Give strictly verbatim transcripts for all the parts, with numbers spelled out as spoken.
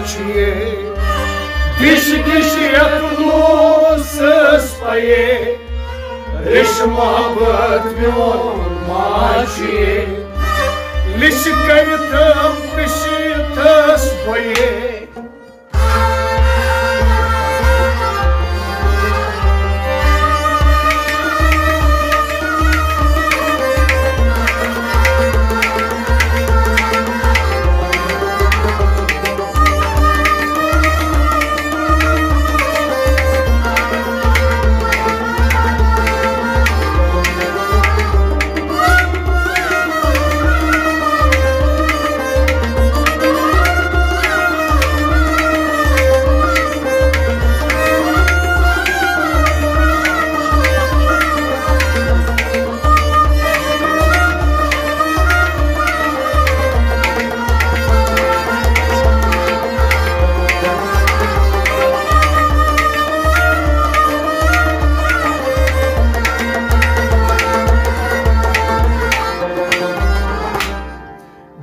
چھُ یے۔ دِش دِش یتھ لوٗسس پیے، ریش محبت میون ما چھُ یے۔ لِش کٔرِتھ پِشِتھس بویے۔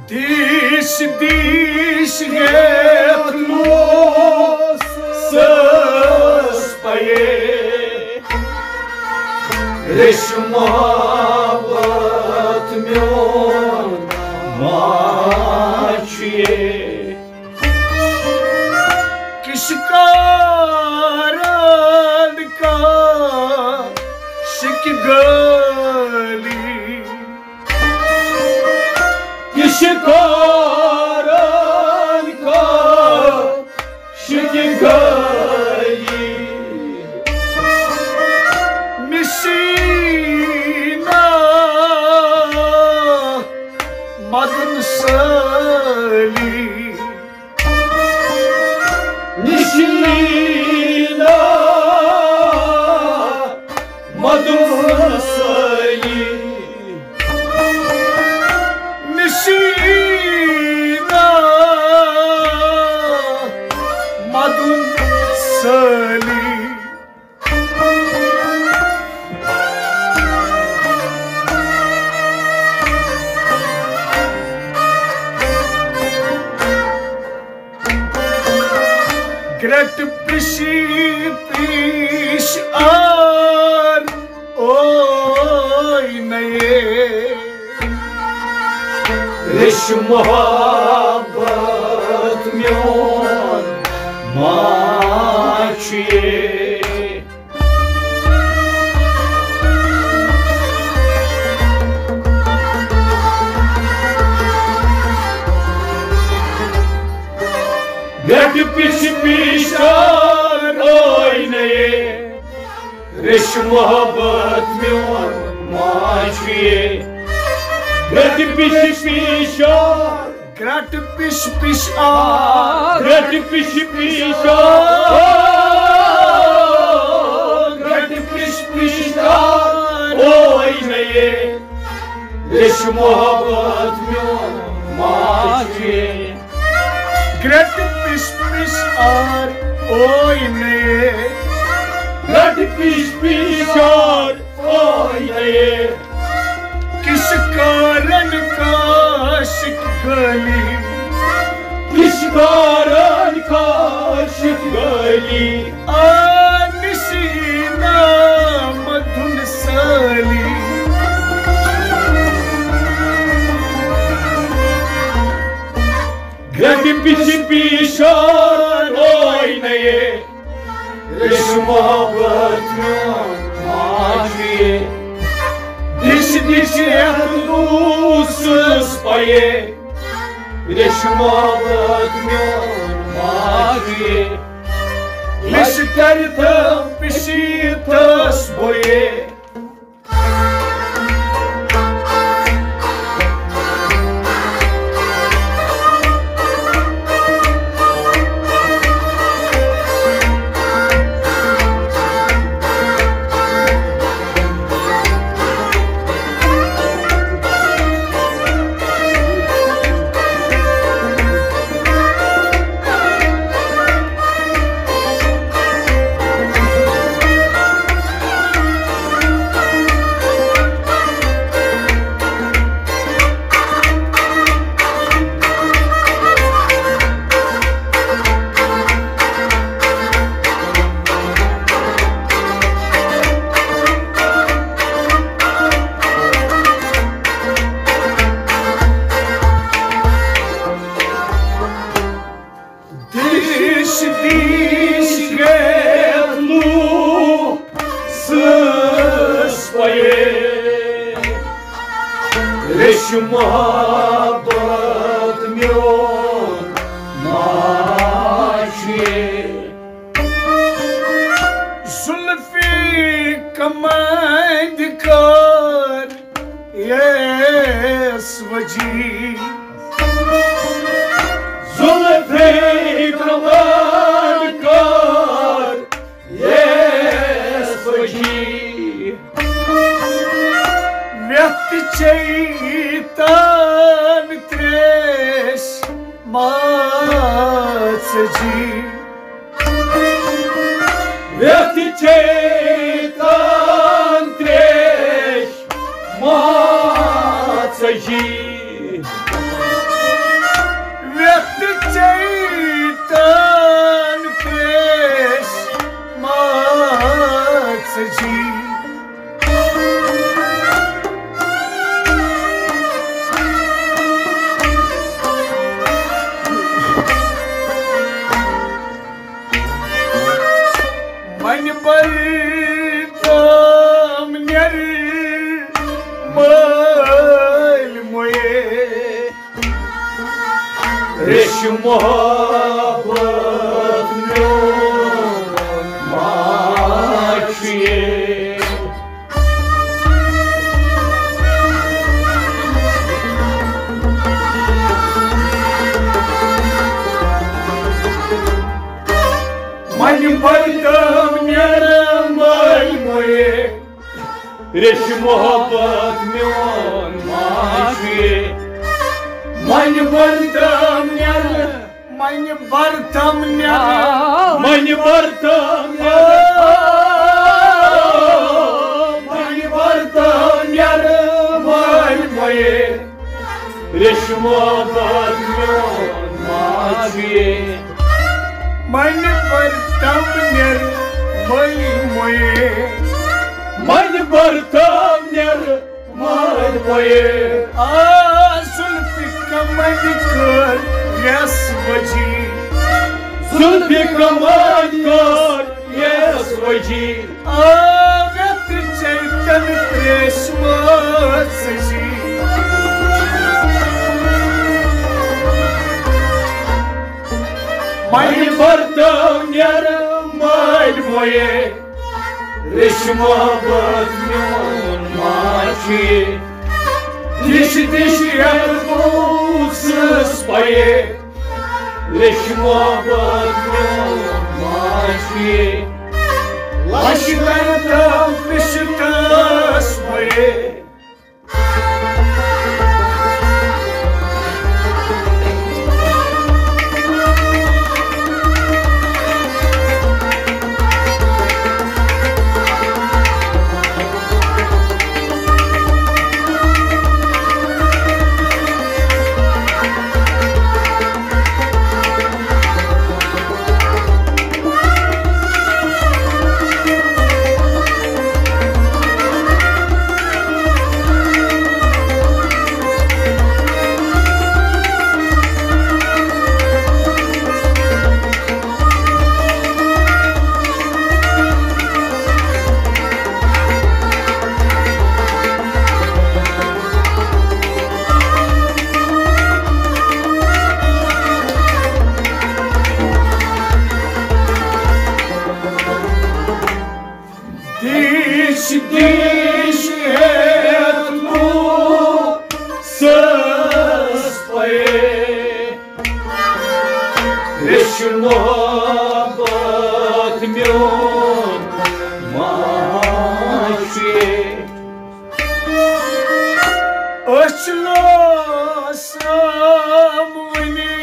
دِش دِش ہیٚتھ لوٗسس پیے، ریش محبت میون ما چھُ یے۔ کِس کارن کا شِکہٕ گٲلی، کِس کارن کا شِکہٕ گٲلی۔ مِشیٖنا مدُن سٲلی۔ مِشیٖنا مدُن سٲلی۔ مِشیٖنا مدُن سٲلی۔ گرٛٹہٕ پِشی پِش آر اوے نَیے۔ ریش محبت میون ما چھُ یے۔ گرٛٹہٕ پِش پِش آر اوے نَیے۔ ریش محبت میون ما چھُ یے۔ گرٛٹہٕ پِش پِش آر۔ گرٛٹہٕ پِش پِش آر۔ گرٛٹہٕ پِش پِش آر۔ گرٛٹہٕ پِش پِش آر۔ اوے نَیے۔ ریش محبت میون ما چھُ یے۔ گرٛٹہٕ پِش پِش آر اوے نَیے۔ گرٛٹہٕ پِش پِش آر اوے نَیے۔ کِس کارن کا شِکہٕ گٲلی۔ کِس کارن کا شِکہٕ گٲلی۔ آ مِشیٖنا مدُن سٲلی۔ گرٛٹہٕ پِش پِش آر اوے نَیے۔ ریش محبت میون ما چھُ یے۔ دِش دِش ہیٚتھ لوٗسس پیے۔ ریش محبت میون ما چھُ یے۔ لِش کٔرِتھ پِشِتھس بویے۔ دیش گیت لو سس پے ریش محبت میون ماشی۔ زلفی کمند کر یس وجی۔ زلفی کمند کر یس وجی۔ ویت چیتن تریش ماژ جی۔ ویت چیتن تریش ماژ جی۔ ویت چیتن تریش ماژ جی۔ من بر تام نیر مل مویے۔ ریش محبت میون ماشی۔ من بر تام نیر مل مویے۔ ریش محبت میون ماشی۔ من بر تام نیر، من بر تام نیر۔ من بر تام نیر۔ من بر تام نیر مل مویے۔ ریش محبت میون ماشی۔ من بر تام نیر مل مویے۔ من بر تام نیر مل مویے۔ آ زلفی کمند کر یس وجی۔ زلفی کمند کر یس وجی۔ آ ویت چیتن تریش ماژ جی۔ من بر تام نیر مل مویے۔ ریش محبت میون ماشی۔ دِش دِش یتھ بوسس پے۔ ریش محبت میون ماشی۔ لشکر تام پشتس پے۔ دیش دیش ہیت لو سس پے۔ ریش محبت میون ماشی۔ أچھ لوسم وُنہِ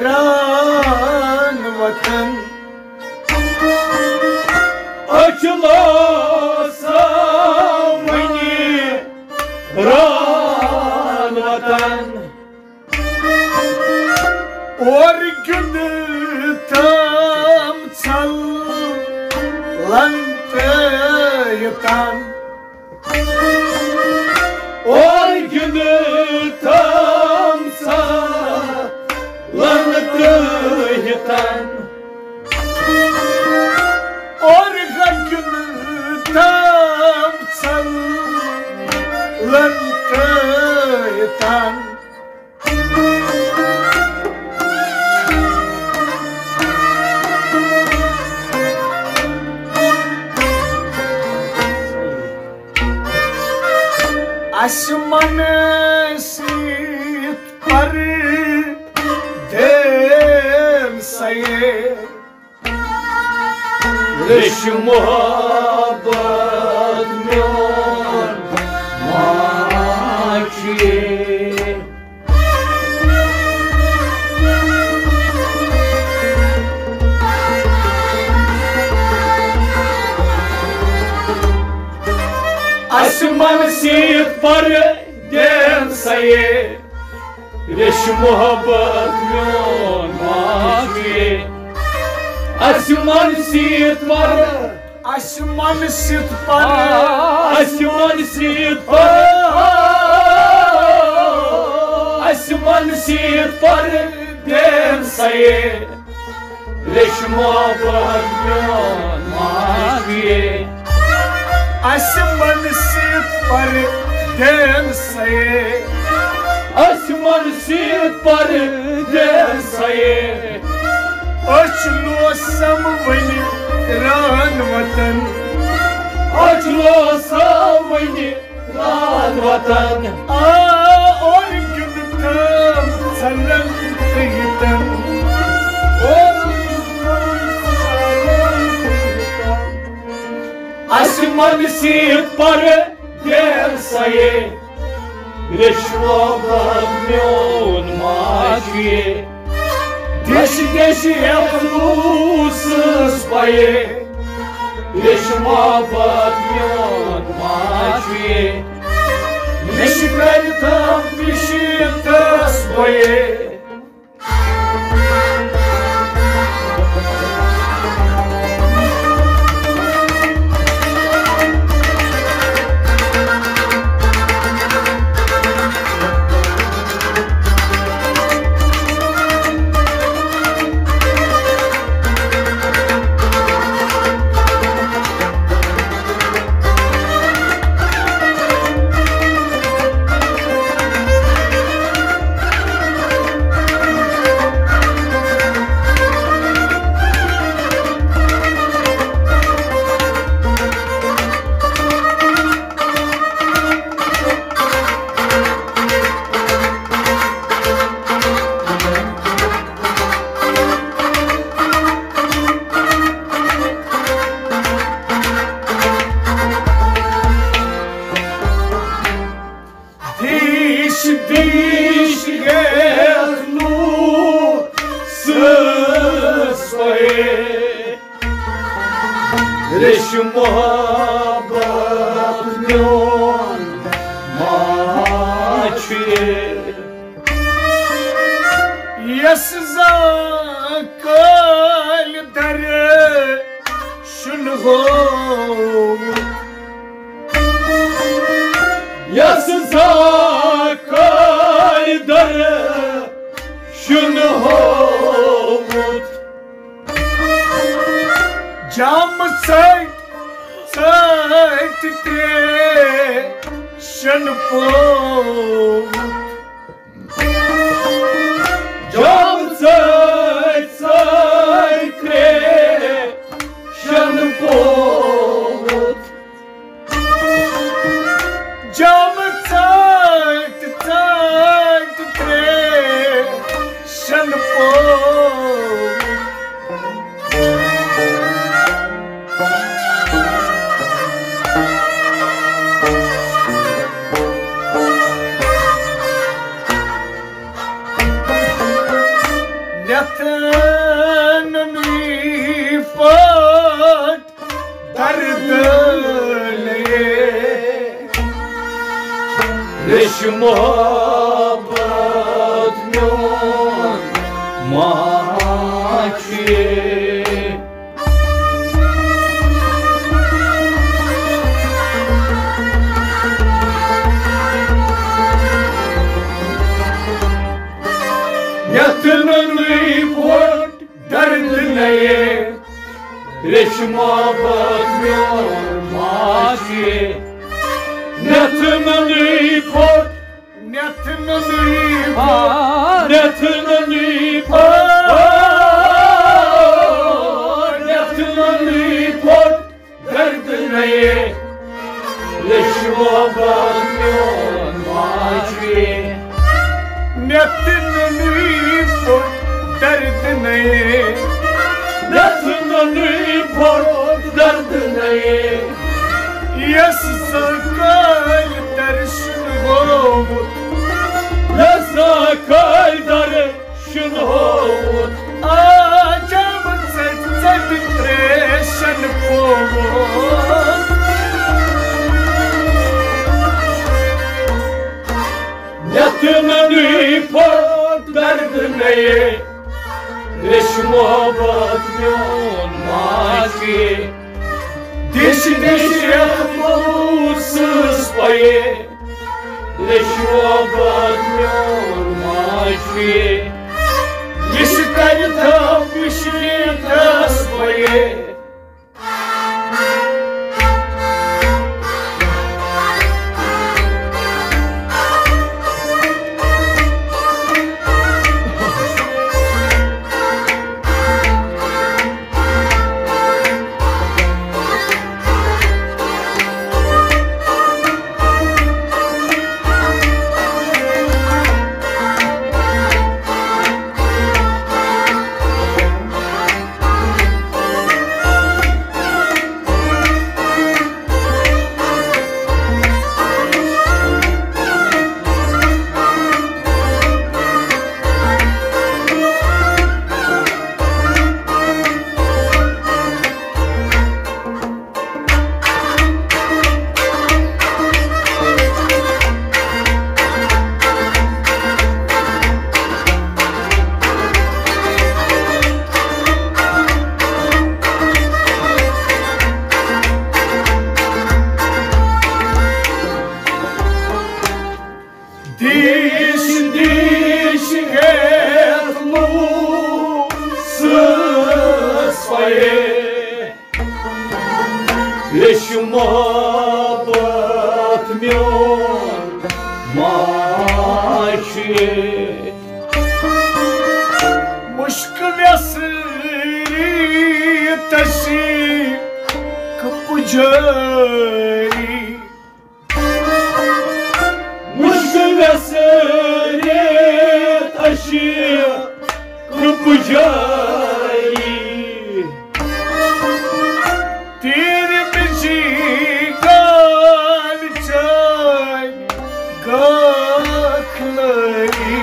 ران وطن۔ أچھ لوسم وُنہِ ران وطن۔ اورٕ گِنٛدٕ تام ژھلن تہٕ یوٚتام۔ اورٕ گِنٛدٕ تام ژھلن تہٕ تن اور گگن تام ژلن ترٲوتن۔ اسہِ من سۭتۍ پر دین سیے۔ ریش محبت میون ماچے۔ اسہِ من سۭتۍ پر دین سیے۔ ریش محبت میون ماچے۔ اسہِ من سۭتۍ پر۔ اسہِ من سۭتۍ پر۔ اسہِ من سۭتۍ پر۔ اسہِ من سۭتۍ پر دین سیے۔ ریش محبت میون ماچے۔ اسہِ من سۭتۍ پر دین سیے۔ اسہِ من سۭتۍ پر دین سیے۔ أچھ لوسم وٕنہِ ران وطن۔ أچھ لوسم وٕنہِ ران وطن۔ آ، اور گِنٛدتم ژلن تہٕ یِتن۔ اور گِنٛدتم ژلن تہٕ یِتن۔ اسہِ من سۭتۍ پر دین سیے۔ ریش محبت میون ماچے۔ دیش دیش یتھ لوسس پیے۔ ریش محبت میون ماچے۔ ریش کٔرتم پیشی تس پیے۔ دیش دیش گیت لوسس پیے۔ ریش محبت میون ماچے۔ یس زان کٲلۍ در شُن ہووُت۔ یس زان کٲلۍ در شُن ہووُت۔ جام ژٔٹۍ ژٔٹۍ ترٛیشن پووُت۔ جام ژٔٹۍ ژٔٹۍ ترٛیشن پووُت۔ جام ژٔٹۍ ژٔٹۍ ترٛیشن پووُت۔ نٮ۪تھ نُنٕے پٲٹھۍ درد لے۔ ریش محبت میون ماچے۔ یتھ نُنٕے پھوٚٹ ریٚش محبت میون ماجہِ، نٮ۪تھ نُنٕے پھوٚٹ، نٮ۪تھ نُنٕے پھوٚٹ، نٮ۪تھ نُنٕے پھوٚٹ، نٮ۪تھ نُنٕے پھوٚٹ۔ درد نئے، ریٚش محبت میون ماجہِ۔ نٮ۪تھ نُنٕے پھوٚٹ درد نئے۔ نٮ۪تھ نُنٕے پھوٚٹ درد نئے۔ یس زکال درشن ہووُت۔ یس زکال در شنووُت۔ آ، جام ژٔٹۍ ژٔٹۍ تریشن پووُت۔ یتھ ننٕے پھوٚٹ درد نئے، ریٚش محبت میون ماجہِ۔ دِش دِش یتھ پوٚت سٕنٛز پَیے۔ ریٚش محبت میون ماجہِ، یہِ چھِ کَرِ تھاو پِشکہِ دَس بَیے۔ دیش دیش ہیتھ مو سس پے۔ ریٚش محبت میون ماجہِ۔ مُشک ویسہٕ ریتس چھِ پُجٲری۔ مُشک ویسہٕ ریتس چھِ پُجٲری۔ تیٖرِ مِجی گال چٲنۍ گٲکھلٲری۔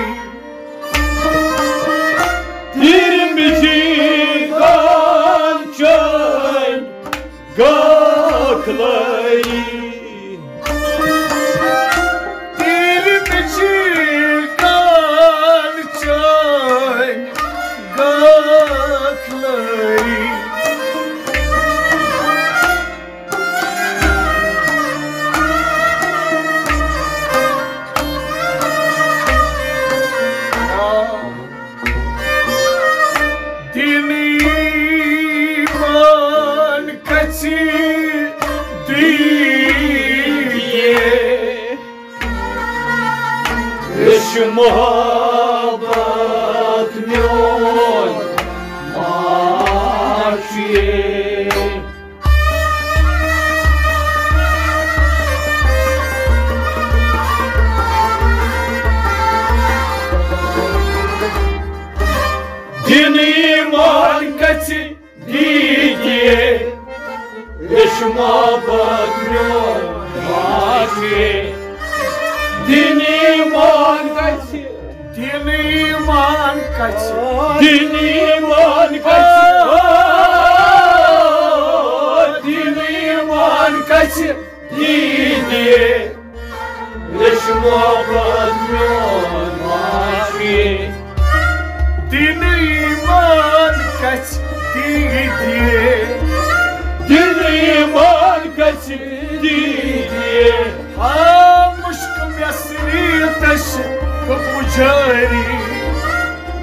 تیٖرِ مِجی گال چٲنۍ گٲکھلٲری۔ تیٖرِ مِجی گال چٲنۍ گٲکھلٲری۔ دِنہٕ یِوان کَژھِ دیٖدیے۔ ریٚش محبت میون ماجہِ۔ دِنہٕ یِوان کَژھِ دیٖدیے۔ ریٚش محبت میون ماجہِ۔ دِنہٕ یِوان کَژھِ۔ دِنہٕ یِوان کَژھِ۔ دِنہٕ یِوان کَژھِ۔ دِنہٕ یِوان کَژھِ۔ دیٖدیے۔ ریٚش محبت میون ماجہِ۔ دِنہٕ یِوان کَژھِ دیٖدیے۔ دِنہٕ یِوان کَژھِ دیٖدیے۔ آ، مُشک ویسہٕ ریتس چھِ پُجٲری۔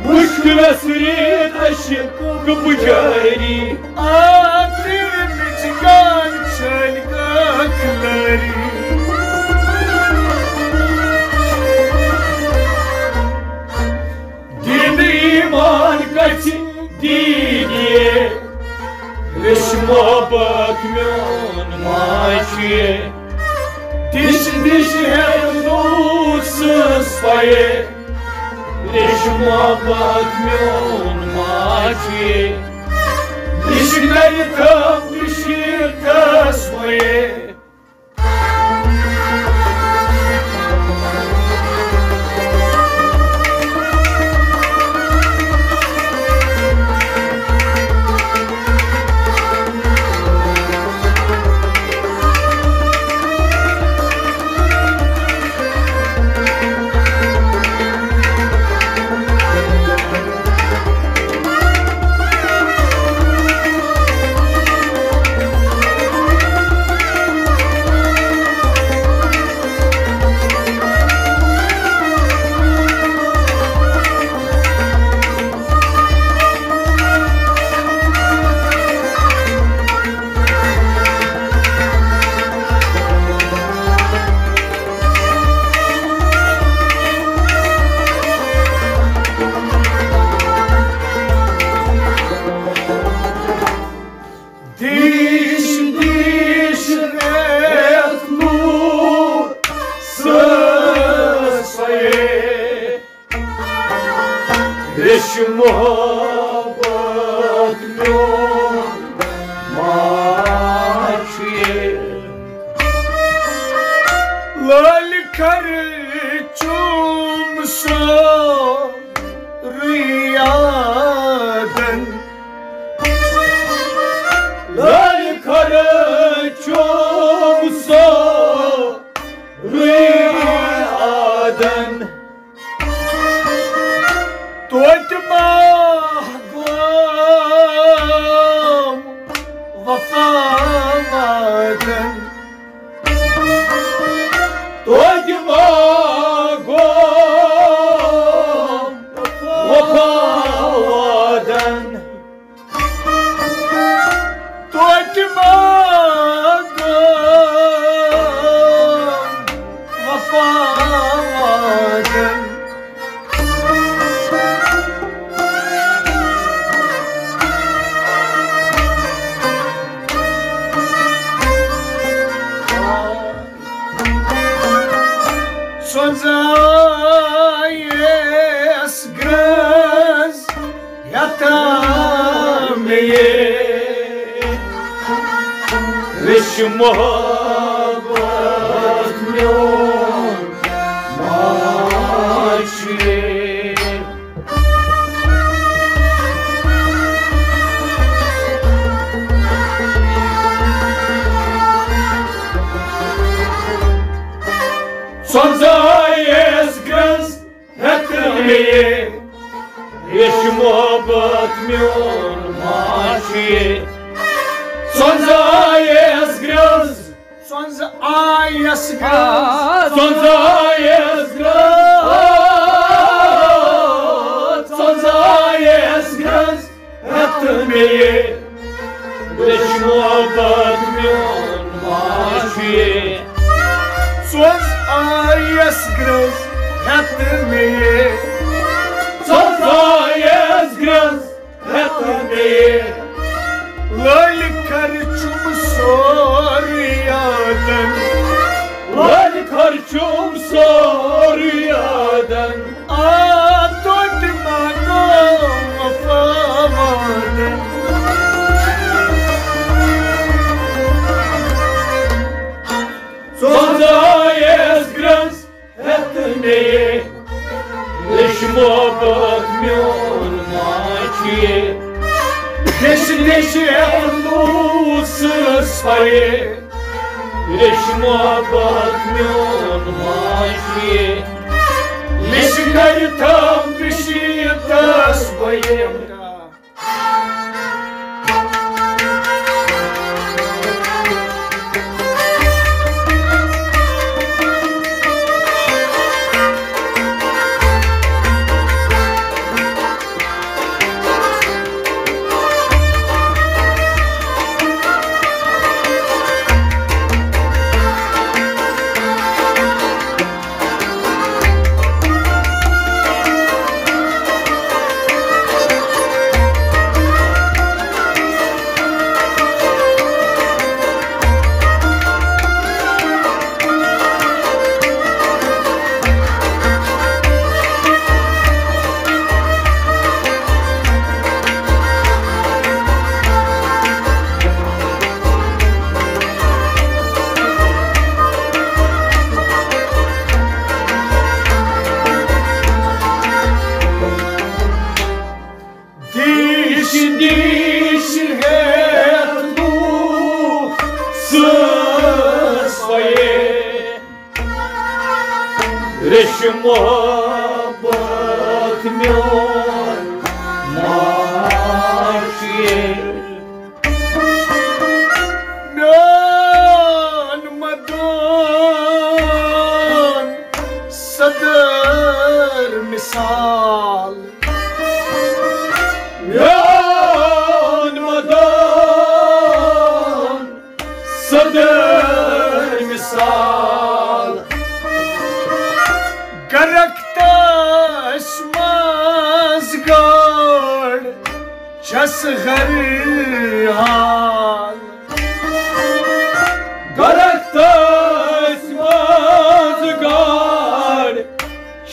مُشک کلس ریت اشک بجاری۔ آ تیرمچ گان چھن کاکھ لاری۔ دین ایمان کچھ دیدیے۔ رش محبت میون ماچھے۔ دش دش ہے دوست پائے۔ رش محبت میون ماچھے۔ رش گرِ تھم رشی تس پائے۔ دیش دیش ریتھ نور سٲسے۔ رش محبت میون ماچھے۔ لالۍ کھر چوم سورُے یادن۔ لالۍ کھر چوم سورُے یادن۔ توتہِ ما گوم وفا وعدن۔ توتہِ ما گوم وفا وعدن۔ توتہِ ما گوم وفا وعدن۔ سوزایس گرز یتام یہ رش محبت میون ماچھے۔ سوزایس گرز ہیتھ مے رش محبت میون ماچھے۔ سوزایس گرز۔ سوزایس گرز۔ سوزایس گرز۔ سوزایس گرز۔ ہیتھ مے رش محبت میون ماچھے۔ سوزایس گرز ہیتھ مے۔ سوزایس گرز ہیتھ مے۔ لالۍ کھر چوم سورُے یادن۔ لالۍ کھر چوم سورُے یادن۔ آ توتہِ ما گوم وفا وعدن۔ سوزایس گرز ہیتھ مے رش محبت میون ماچھے۔ دش دش ہیتھ نور سٲسے۔ رش محبت میون ماچھے۔ لش گرِ تھم رشی تس پائے۔ نِش ہٮ۪تھ لوٗکھ سٕہہ سۄے۔ ریٚشہِ محبت میون ما چھُ یہِ۔ میون مدون صدر مثال۔ میون مدون صدر مثال۔ گرک تس منٛز گٲڑ چھس ہر حال۔ گرک تس منٛز گٲڑ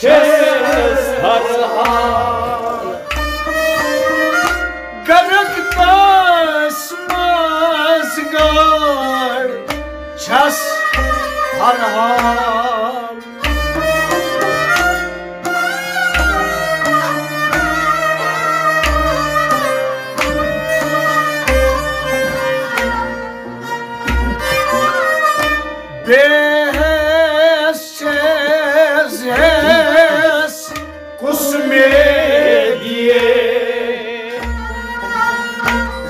چھس ہر حال۔ گرک تس منٛز گٲڑ چھس ہر حال۔ بے حیث چھس حیث کُس مےٚ دِیے۔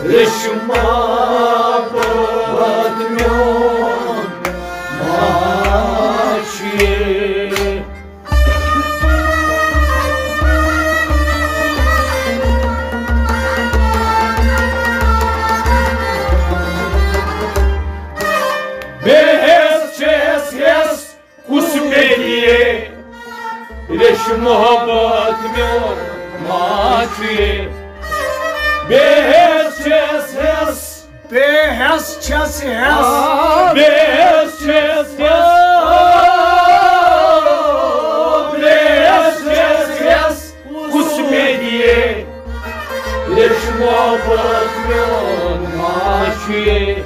ریٚشہِ محبت میون ما چھُ یہِ۔ بے حیث چھس حیث کُس مےٚ دِیے۔ ریٚشہِ محبت میون ما چھُ یہِ۔ بے حیث چھس حیث۔ بے حیث چھس حیث۔ بے حیث چھس حیث۔ بے حیث چھس حیث۔ کُس مےٚ دِیے۔ ریٚشہِ محبت میون ما چھُ یہِ۔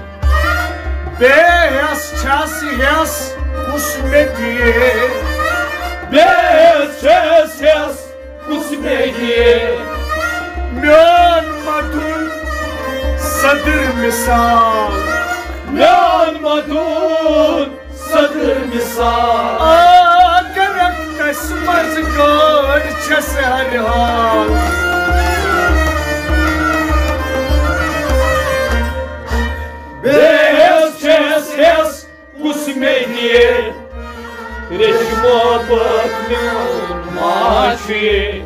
بے حیث چھس حیث کُس مےٚ دِیے۔ بے حیث چھس حیث کُس مےٚ دِیے۔ میون مدون صدر مثال۔ میون مدون صدر مثال۔ آ، گرک تس منٛز گٲڑ چھس ہر حال۔ بے حیث چھس حیث کُس مےٚ دِیے۔ ریٚشہِ محبت میون ما چھُ یہِ۔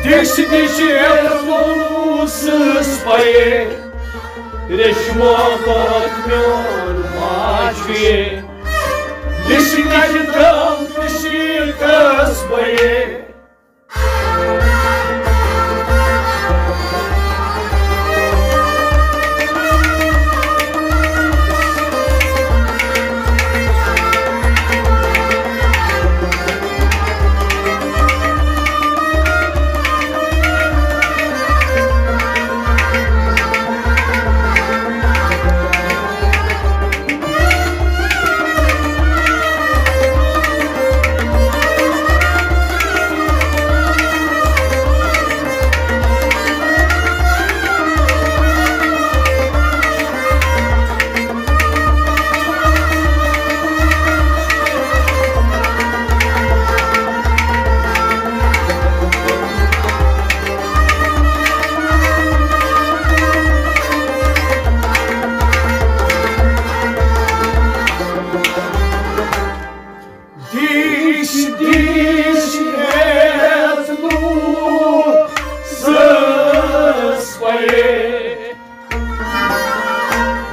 دِش دِش ہٮ۪تھ لوٗسس پَیے۔ ریٚشہِ محبت میون ما چھُ یہِ۔ دِش کَتہِ ترٛٲو دِشی تس بَیے۔ دِش دِش ہٮ۪تھ لوٗسس پَیے۔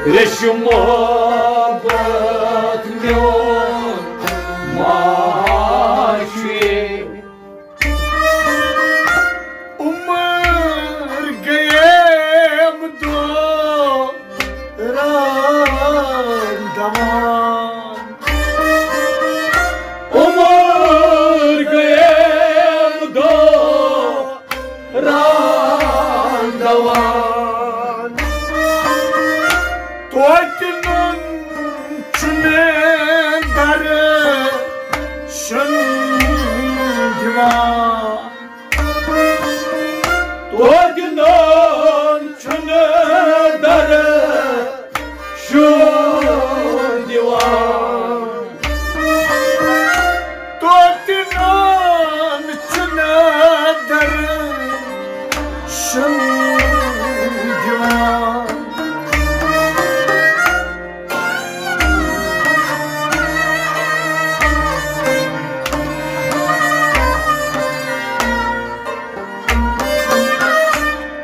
ریٚشہِ محبت میون ما چھُ یہِ۔ عمر گٔیم دوران دوان۔ عمر گٔیم دوران دوان۔ توتہِ نوٚن چھُ مےٚ درشن دِوان۔ توتہِ نوٚن دِوان۔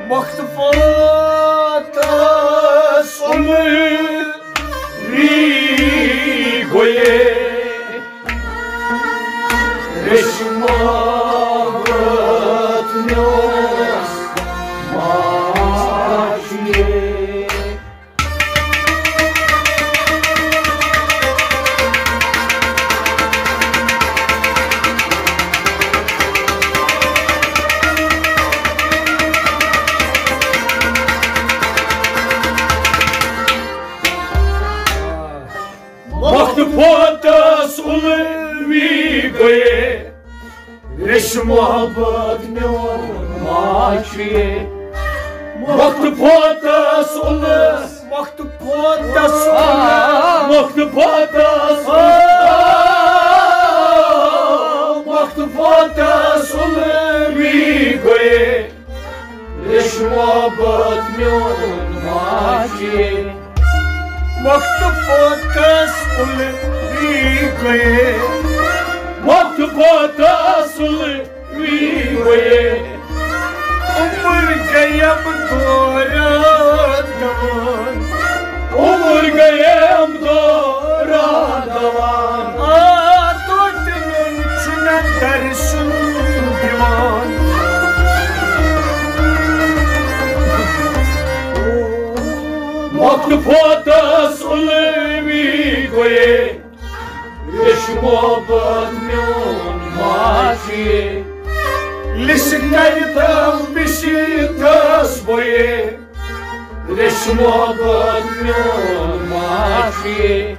وقت پوتس اُلوی گویے، ریشمہ بٲتھ میون ماجہِ۔ وقت پوتس اُلوی گویے، ریشمہ بٲتھ میون ماجہِ۔ وقت پوتس اُلوی، وقت پوتس اُلوی، وقت پوتس اُلوی، وقت پوتس اُلوی گویے، ریشمہ بٲتھ میون ماجہِ۔ وقت پوتس اُلوی گویے، وقت پوتس اُلوی گویے۔ عمر گٔیم دوران دوان، عمر گٔیم دوران دوان۔ آ، توتہِ نوٚن چھُنہٕ درسُن دِوان۔ وقت پوتس اُلوی گویے، ریشمہ بٲتھ میون ماجہِ۔ لِسہِ کرِ تم بِشی تس بویے، ریشمہ بٲتھ میون ماجہِ۔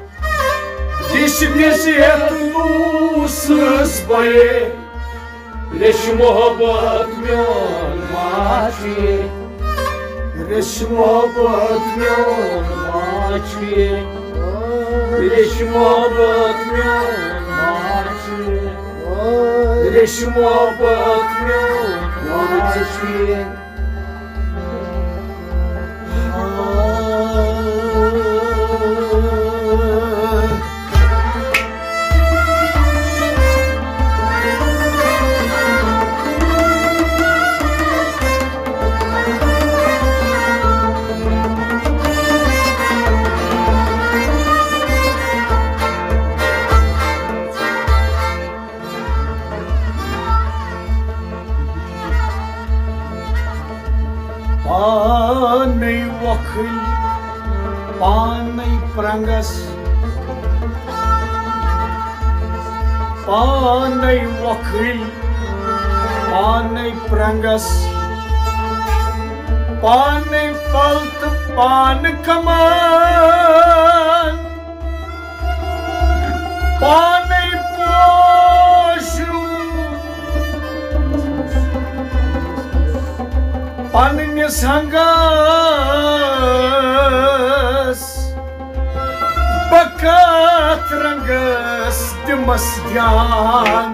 یہِ چھِ نصیحت لوٗسٕس بَیے، ریشہِ محبت میون ماجہِ، ریشہِ محبت میون ماجہِ، ریشہِ محبت میون ماجہِ، ریشہِ محبت میون ماجہِ۔ پانے وۄکھٕلۍ، پانے پرنگس، پانے وۄکھٕلۍ، پانے پرنگس، پانے پھل تہٕ پانہٕ کمان۔ پانے پوشُم پننِس ہنگس، بہٕ کتھ رنگس دِمس دیان۔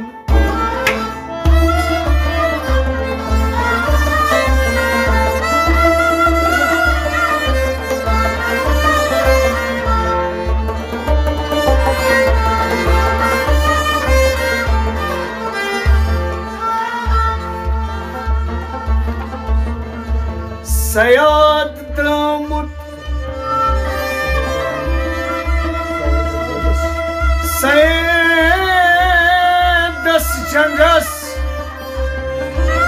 صیاد درامُت سیدس جنگس،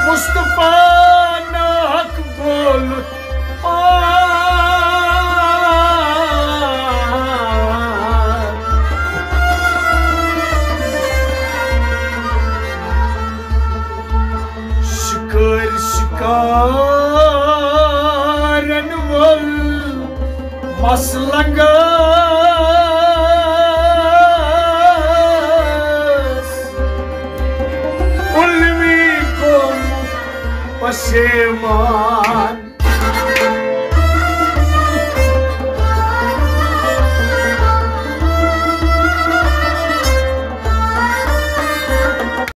مصطفیٰ ناحق گولُت۔ شکٲرۍ شکارن وول مس لنگس، اُلوی گوٚمُت پشیمان۔